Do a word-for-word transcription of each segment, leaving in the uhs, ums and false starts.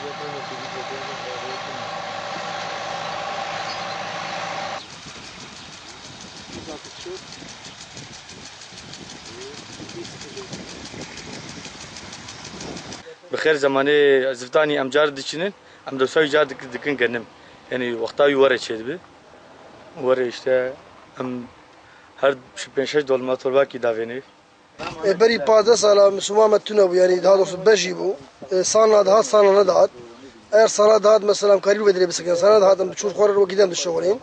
Bi xêr, zemanê ziftanî em car diçinin, em dewsa wî car dik-, dikin genim. Yanî wexta wî were çêdibe. Were işte em her pênc şeş dolma torbakî davênê. E, berî pazdeh sala Misûma me tune bû, yanî daha doğrusu bejî bû. E, sana dihat, sana nedihat. Eger sana dihat, mesela, em karî vê derê bisekin, sana dihat, em diçûn xwe re wekî dem dişuxulîn.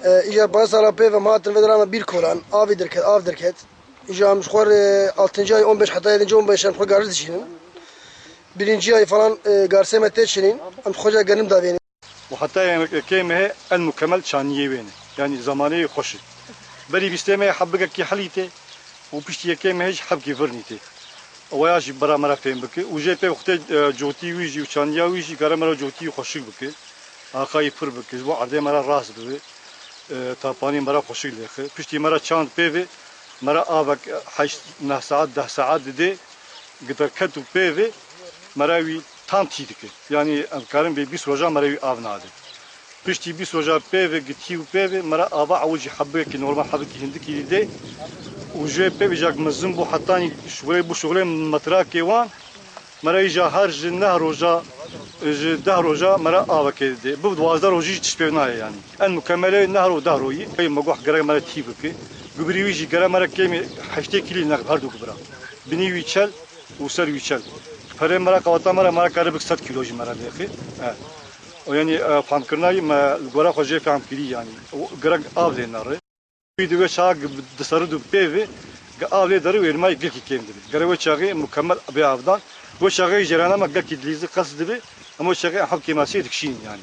E, îcar pazdeh sala pê ve em hatin vê dera me bîr kolan, avî derket, av derket. Îcar em ji xwe re altıncı ay on beş heta yedinci on beş em xwe garis dişînin. Birinci ay falan, e, garsê me tê çinîn, em xwe ca genim davênîn. Û heta yekê mehê en mukemel çaniyê wê ne. Yanî zamanê wê xweş e. Berî bîstê mehê hebikekî helî tê û piştî yekê mehê jî hebkî virnî tê. Ewa ya jî bera me re fêm bike. Û jê pê wextê, e, cotî wî jî û çaniya wî jî kare me re cotî wî xweşik bike. Axayî pir bike. Ji bo erdê me re rast bibe. E, tapanî me re xweşik lêxe. Piştî me re çand pê ve, me re avek heşt, neh saet, deh saet dide. Giderket û pê ve, me re wî tam tî dike. Yanî em karin bê bîst roja me re wî av nade. Piştî bîst roja pê ve, gitî û pê ve, me re ava ewil jî hebekî normal, hebekî hindikî dide. Û jê pê ve jak mezin bû, hetanî şuxulê bû şuxulê metrakê wan. Me re îja her ji neh roja, ji deh roja me re avekê dide. Bi duwazdeh rojî jî tişt pê nayê yanî. En mukemelê neh ro deh royî. Ey me goh gerek me re tî bike. Gubirî wî jî gerek me re kêmî heştê kîlî nexb her du gubira. Binî wî çel, û ser wî çel. Perê me re qeweta me re, me re kare bik sed kîlo jî me re lêxî. E. O yanî, e, famkirina wî me li gora xwe jê fam kirî yanî. O gerek av lê nere. Wî di wê çaxa gi-, di seri du pê ve, gi av lê deri wêrmayî gelkî kêm dibe. Gere wê çaxê mukemel bê avdan. Wê çaxê jêrana me gelkî dilîzî qes dibe. Em wê çaxê em hev kêmasiyê dikişînin yanî.